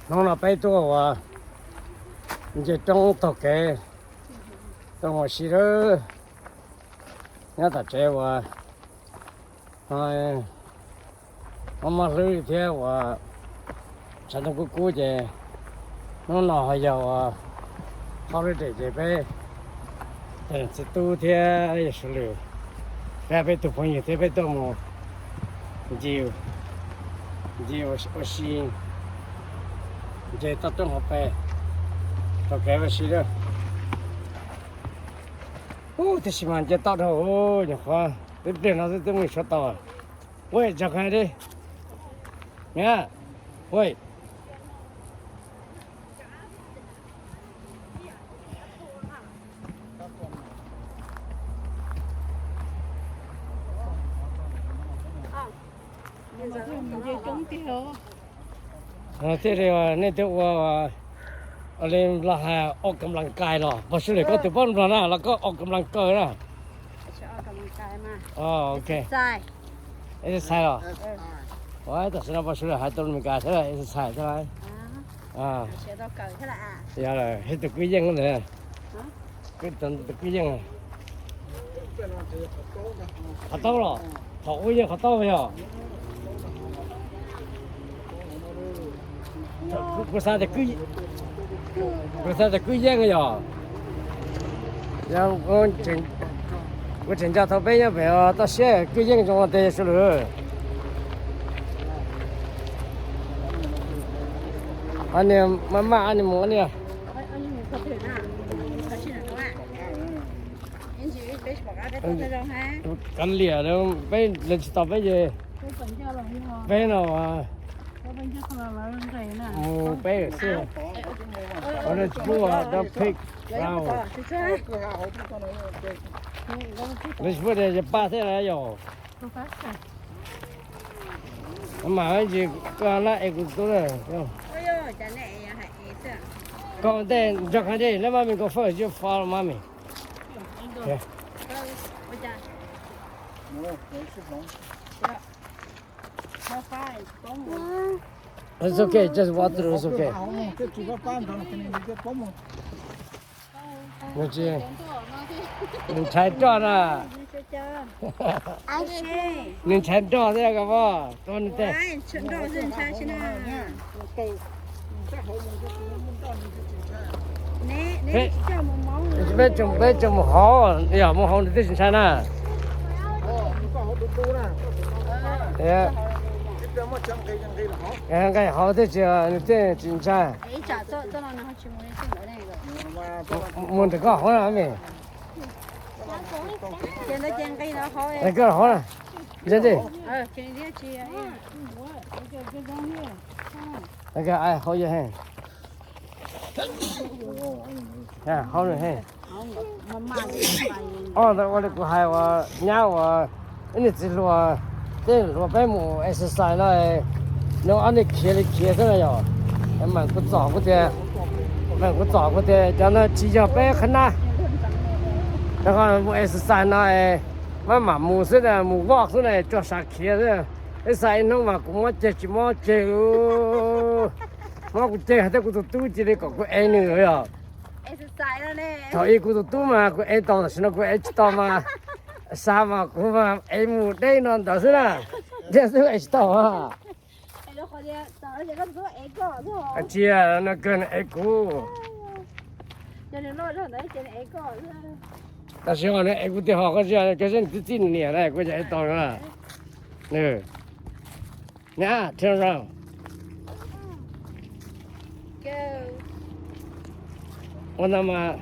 Hnub no peb tuaj ua nce roob taug kev tuaj mus ua si lawm. Nyob tom tsev uas mob mob hlwb thiab uas tshav ntuj kub kub ces hnub no ho yog uas holiday ces peb txiv tub thiab yawm saw lwm, peb peb tug phooj ywg thiab peb tuaj mus ncig ncig ua si nce toj roob hauv pes, taug kev ua si lawm. Ub, tab sis mas nce toj dhau, nyuam qhuav twb pliag no xwb twb mus suav tau. Ua tso kha di, mia, ua. Thiaj li nej twb ua, ua li Nplog hais ออกกำลังกาย los, Npog Suav Lwm koj tus poj Nplog na los koj ออกกำลังกาย na. Ok. Exercise los. Ua tam sim no Npog Suav Lwm hais tus Meskas xwb, exercise xwb. Yog lawm, hais tus kwj yeej ntawd. Tus kwj yeej. Qhov taub los, thaum ub yeej qhov taub yog. Kuv xav tias, kuv xav tias kwj yeej yog. Kuv tseem nco thaum peb nyob pem toj siab kwj yeej zoo tes sawv lawm. Ob niag maj maj ob niag mus ob niag. Kav liam, peb lawv tsis tau peb ces peb no mus peb xwb. Lawv tsis pub dab pig, lawv tsis pub tias yog paj thiab na yog. Mas tsis koj lab es kuv tus tub na. Koj ntej nco qab dej, let mommy go first, you follow mommy. It's okay, just walk through, it's okay. Nws ntshai roj na. Nws ntshai roj thiab ko, nws tej. Peb tseem mus hauv, yog mus hauv nws thiaj tsis ntshai na. Nqis hauv thiaj tsis, nws thiaj tsis ntshai. Mus ntawm koj hauv na me. Koj hauv na, ntsia di. Hauv nws he. Ob ntawd ua li kuv hais uas nyab uas ib niag txiv hluas, tej hluas peb mus exercise no, nws ob niag khiav li khiav xwb na yom. Mam kuv txom kuv tias, mam kuv txom kuv tias cov no tsis yog peb qhab nab. Rau qhov mus exercise no, maj mam mus xwb na, mus walk xwb na, tsuas sam khiav xwb. Ib xav ib hnub mas kuv mob ceg tsis mob ceg, mob kuv ceg hais tias kuv tus tub cia li kom kuv ev nws yom. Thaum ub kuv tus tub mas kuv ev tau, tam sim no kuv ev tsis tau mas, xav mas kuv mas ev mus deb no ntawd xwb na, deb xwb ev tsis tau. Tsis yog no kawg nws ev kuv. Tam sim no nws ev kuv tiag, ho koj tsis yog koj seb nws twb txij nws niam na kuv yeej ev tau na. Nws, nab, turn around. Ua no mas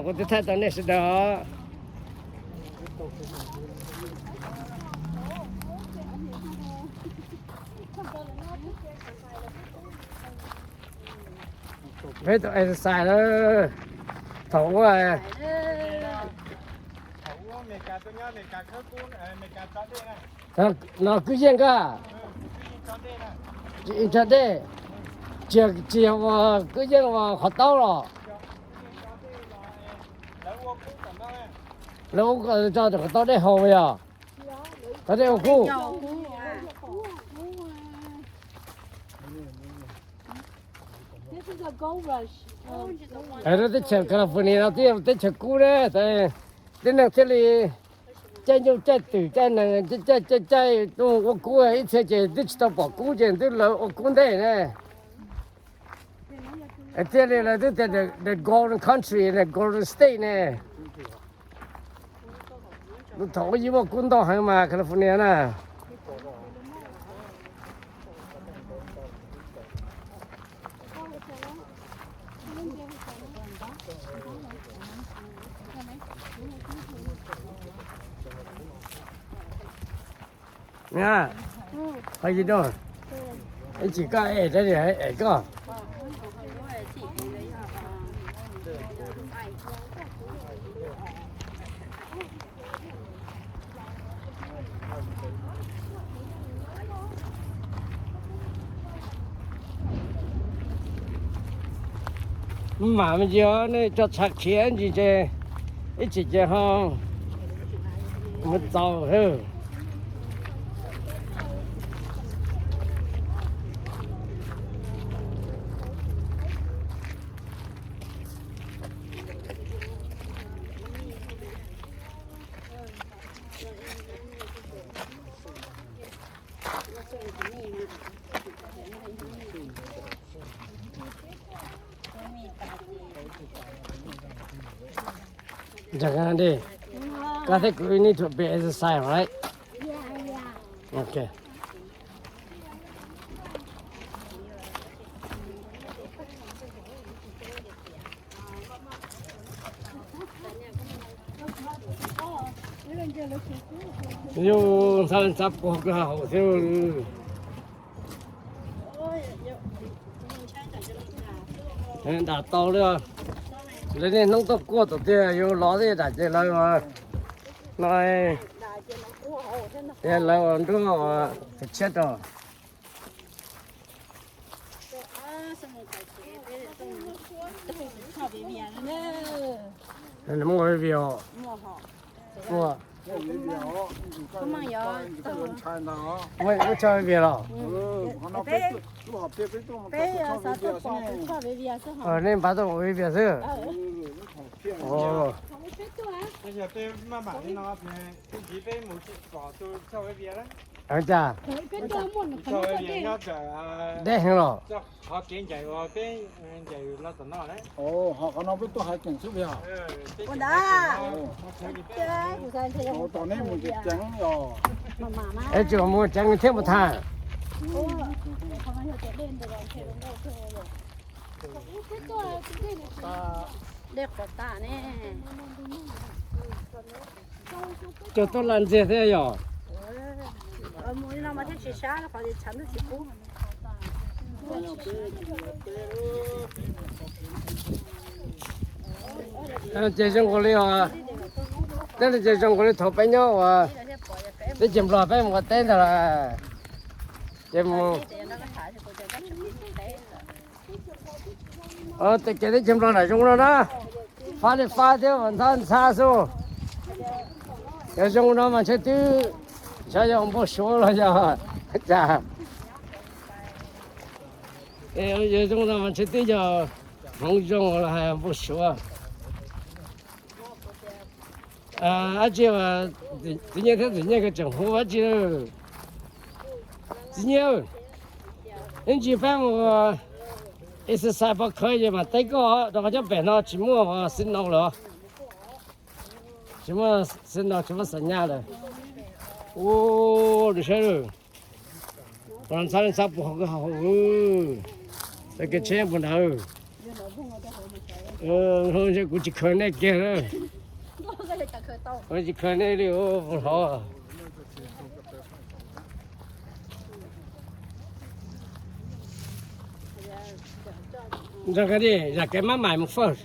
kuv twb thaij tau nej sawv daws. Peb tau exercise na. Thaum ub, no kwj yeej koj, tsis ntshai dej, tsis yog uas kwj yeej uas qhov taub los. Lawv ua tso qhov taub dej haus yog, qhov dej ua kub. Lub teb chaws California no twb yog teb chaws kub na, tib neeg thiaj li caij nyuj caij twm caij nees caij caij caij tuaj ua kub, ib txhia ces twb tsis tau pom kub ces twb lawv ua kub ntej ne. Thiaj li lawv twb tias the golden country, the golden state ne. Lub thaum ub yeej muaj kub ntau heev mas California na. How you doing? Ib chim koj es, es koj. Mam me ntsis nej tso tshav khiav ntsis ces ib chim ces ho mus txaus. Ntseeg di, koj thiab kuv need to be exercise, right? Okay. Yus ntxhab ntxhab puag kwj ha hauv thiab. Dam tau li. Lawv niaj hnub tuaj kuaj tom tiag, yus los tej dam ces lawv no, lawv nruab tus tshiab rau. Muaj view os. Muaj, muaj tshaj view los? Nej npaj tuaj ua view xwb. Deb heev los? Es tseem mus tseev thiab mus tham. Cog tuaj laj ntxiag thiab yog. Ces zoo nkaus li os, tej no ces zoo nkaus li thaum peb nyob uas teb chaws Nplog peb mus ua teb ntag las. Ces mus Tej kev teb chaws Nplog nram zoo no na, fab li fab thiab ntxhab ntxhab xwb. Yog zoo no mas ntshe twb xyov yog npau suav los yog cas. Yog zoo no mas ntshe twb yog hmoov zoo los hais npau suav. Dab tsi, Txiv Nyiaj thiab Txiv Nyiaj nkawd tseem hu dab tsi? Txiv Nyiaj, ib ntsis peb mus exercise pov khawv ces mam teb koj rau qhov cov pem no tsis muaj signal lawm. Tsis muaj signal, tsis muaj xam nyas lawm. Ua, nws saib lawm. Ntxhab ntxhab puag hauv, hauv, kev tsheb puag nrad. Kuv tsis khaws nej kiag na. Kuv tsis khaws nej li, puag hauv. Ntsoov koj di, zam kev mab maim mus first.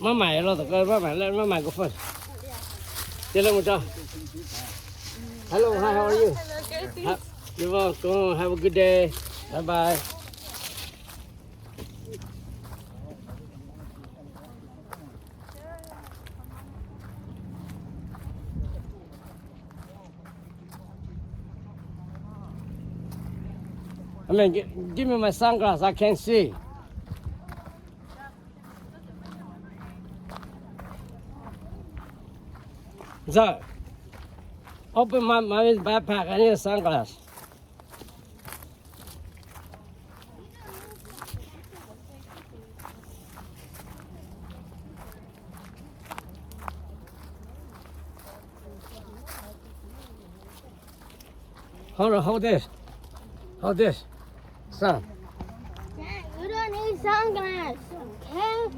Mab maim los tom koj, mab maim, mab maim koj first. Ces lawv mus tso. Hello, hi, how are you? You're welcome. Have a good day. Bye bye. I mean, gi- give me my sunglass. I can't see. So, open my, my backpack. I need a sunglass. Hold on, hold this. Hold this. Son. Dad, you don't need sunglasses, okay?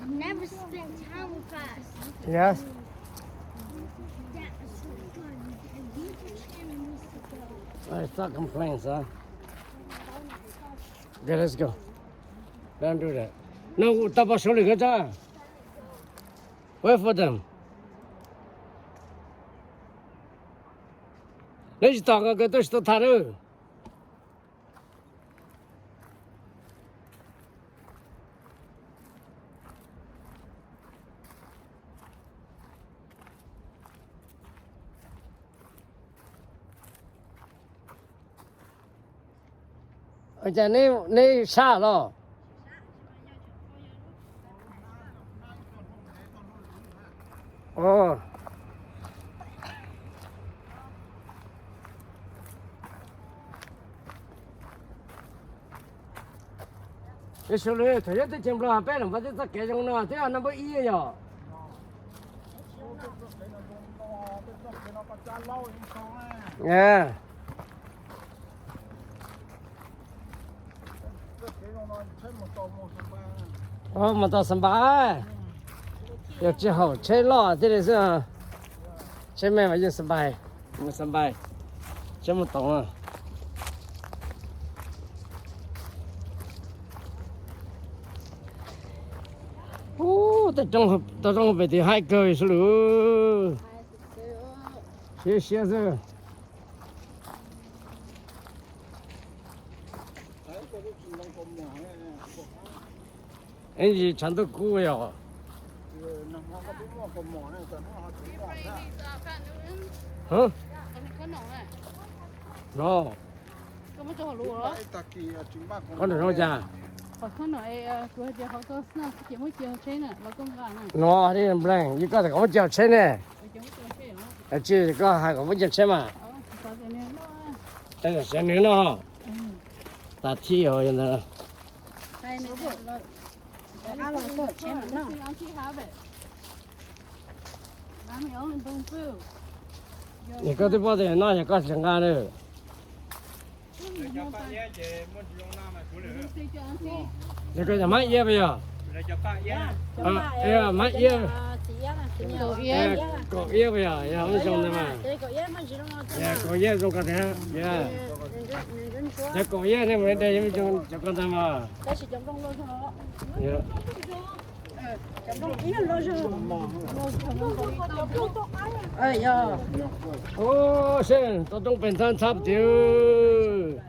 Never spend time with us. Yes. Dad, it's so fun. You just can't miss it, though. I stop complain, son. Okay, let's go. Don't do that. No, tau pom saum lwm ko tso. Wait for them. Neb tsis tos ko, ko tuaj tsis tau tham lawm. Ua cas neb, neb sab los? Ov. Ib suav lwm thaum yog teb chaws Nplog peb los npaj tib txoj kev zoo no thiab no npawb ib yom. Mus tau xab npais, yog tsis haum tsheb loj thiaj li xwb. Tsheb me mas yeej xab npais, mus xab npais, tsheb mus toov. Ub, tej roob pem tim haib kawg xwb lawm. Siab siab xwb. Es tshav ntuj kub yom. No. Koj nrog zoo cas? No, yog koj tias koj muab cia tsheb ne. Tsis, koj hais kom muab cia tsheb mas. Nws no tas thib ntawd. Yog koj twb paub tias no yog koj tsis nqa lawm. Yog koj yog mab iab puas yog? Mab iab. Kaum iab puas yog? Yog zoo ntawd mas. Kaum iab zoo koj tiag. Yog kaum iab nej mus de cov koj ntag mas. Ub, seb tau roob pem ntxhab ntxhab tiag.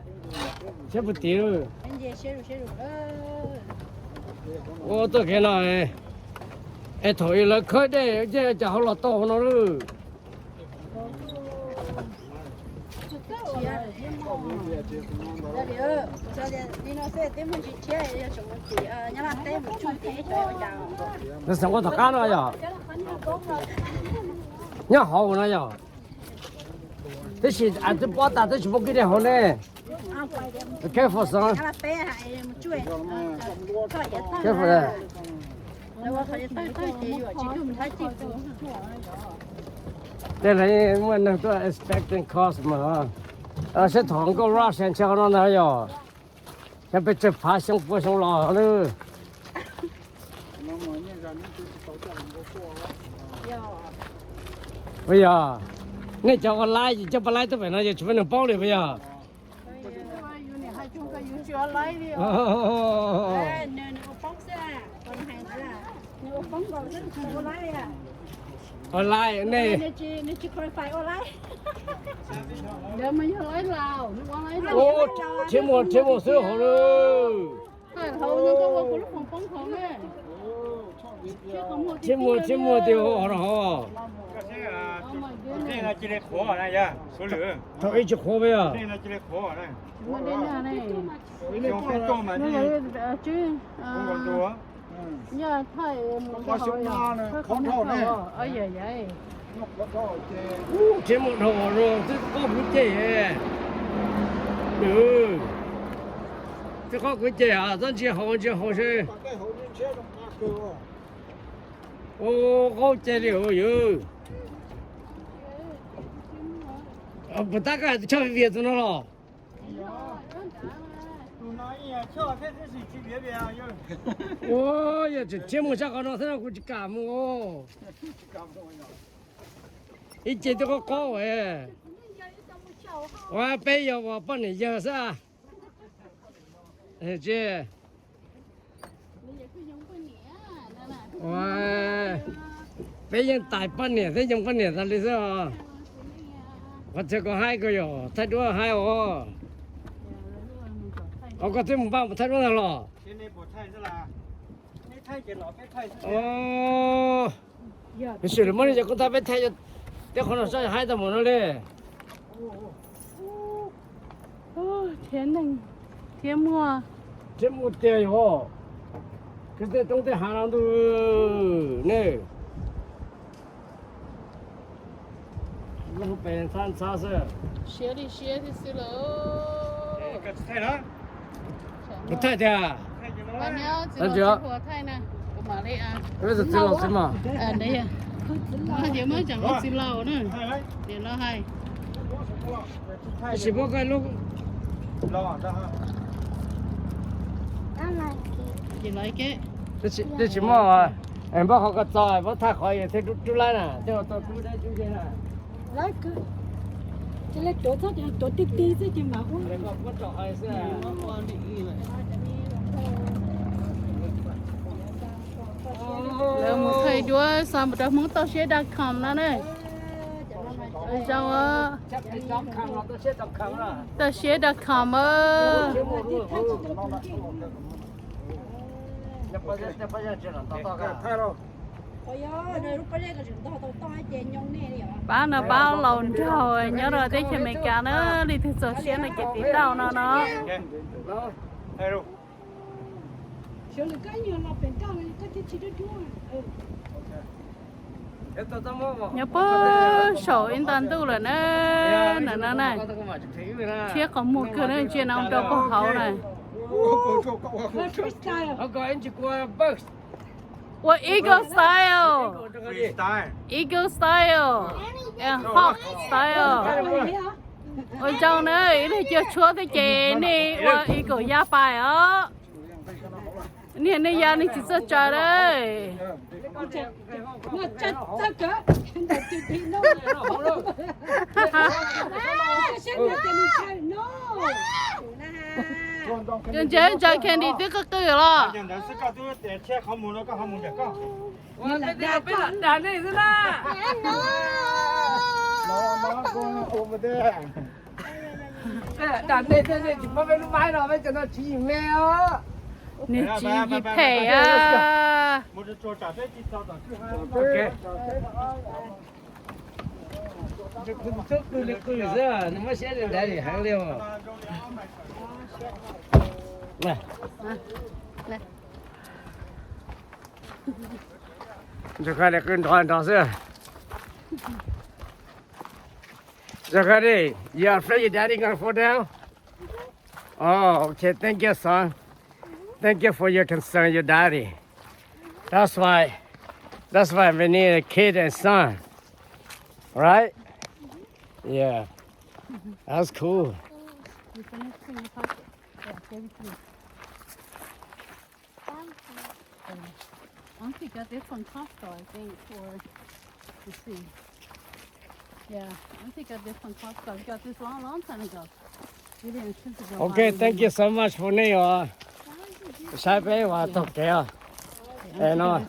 Seb puas tiag. Ua txoj kev no es thaum ub lawv khawb dej ces cas ho los tau no lawm. Nws xeem ua tom qab no yom? Nyob hauv no yom? Tab sis twb pob tas twb tsis muaj kwj dej hauv ne. Careful, son. Careful. Tej no muaj neeg tuaj inspecting cars mas. Seb thaum nkauj Russian ntshe qhov no ntag yom. Yog peb tsawg phav xyoo pua xyoo los lawm. Puas yog? Nej cov ua laib, cov pab laib tuaj pem no yog tsis muaj neeg paub li puas yog? Ua laib nej. Thiab muaj, thiab muaj xwb hauv lawm. Thiab muaj, thiab muaj tiag hauv no. Dej no cia li qhuav na yog suav lwm. Thaum ib tsis qhuav peb yog. Dej no cia li qhuav na. Xyoo peb tuaj mas dej, thiab mus dhau, thiab mus dhau zoo twb qoj kwv ceg. Twb qoj kwv ceg txhob ntsia hauv, ntsia hauv seb. Ua qaub ceg li yog. Puas tab koj hais tias choj vias tus no los? Ua yog tseem thiab mus sab qhov no xwb no kuv tsis kam mus. Ib ce twb qaub qaub. Ua peb yog poj niam yawg xwb. Peb yeej tais poj niam thiab yoo poj niam tas li xwb os. Qhov txhia koj haib koj yog thaij duab haib os. Os koj twb mus npaj mus thaij duab ntag los? Sim lawv muab li cov koob thaij peb thaij, teb qhov no saib haib tau mus no li. Thiab muaj, thiab muaj tiag yog, koj tej roob tej hav no ntuj ne. Lub pes ntxhab ntxhab xwb. Siab li siab xwb xwb lawm. Kuv thaij tiag. Txiv laus xwb mas. Txiv laus na. Tab sis muab koj lub, tab sis muab, npaj qhov ko txog muab thaij qhov thiaj rub laib na, tej tau rub dab rub ze na. Lawv mus thaij duab xa mus rau Hmoob toj siab dot com no na. Zoo, toj siab dot com. Pab no pab laus nraug nyob rau teb chaws Amelikas na, leej twg txaus siab no ces tiv tauj no no. Nyob puag saum ib nta ntuj lawm na, ntawm no na. Thiab qhov muag kawg na, ntsia no rau puag hauv na. Ua eagle style, eagle style, hawk style. Ua zoo na, ib leeg cuag tshuab thiab ces nej ua eagle yaj pais os. Niag nej yaj nej tsis txawj tsa lawm. Ntsia ntsia Candy twb qw qw los. Niag tswv yim phem a. Tub qw li qw xwb, nws muab siab li ntawd li heev li os. Ntsuag Kha li qw nrov nrov xwb. Ntsuag Kha li, you afraid your daddy gonna fall down? Oh, okay, thank you, son. Thank you for your concern, your daddy. That's why, that's why we need a kid and son. Right? Yeah. That's cool. I think got this from Costco, I think, or, let's see. Yeah, I think got this from Costco. I got this long, long time ago. Really expensive. Okay, thank you so much for now. Saib peb ua taug kev os. Es no,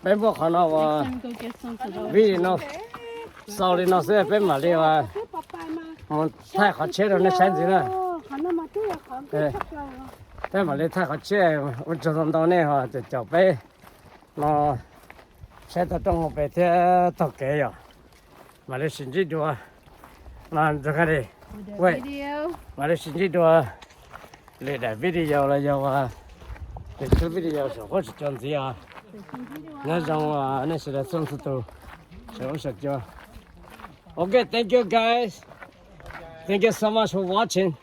peb muab qhov no ua, vim no, xaus li no xwb peb mam li ua, mus thaij qhov tshiab rau nej saib ntxiv na. Peb mam li thaij qhov tshiab ua tsaug ntau ntau nej ho caum caum peb no, saib tau rooj hauv pes thiab taug kev yom. Mam li sib ntsib dua. Mam li sib ntsib dua lwm daim video los yog lwm txoj video saum huab saum cua ntxiv os. Nyob zoo nej sawv daws txhua txhua tus saum huab saum cua. Okay, thank you guys. Thank you so much for watching.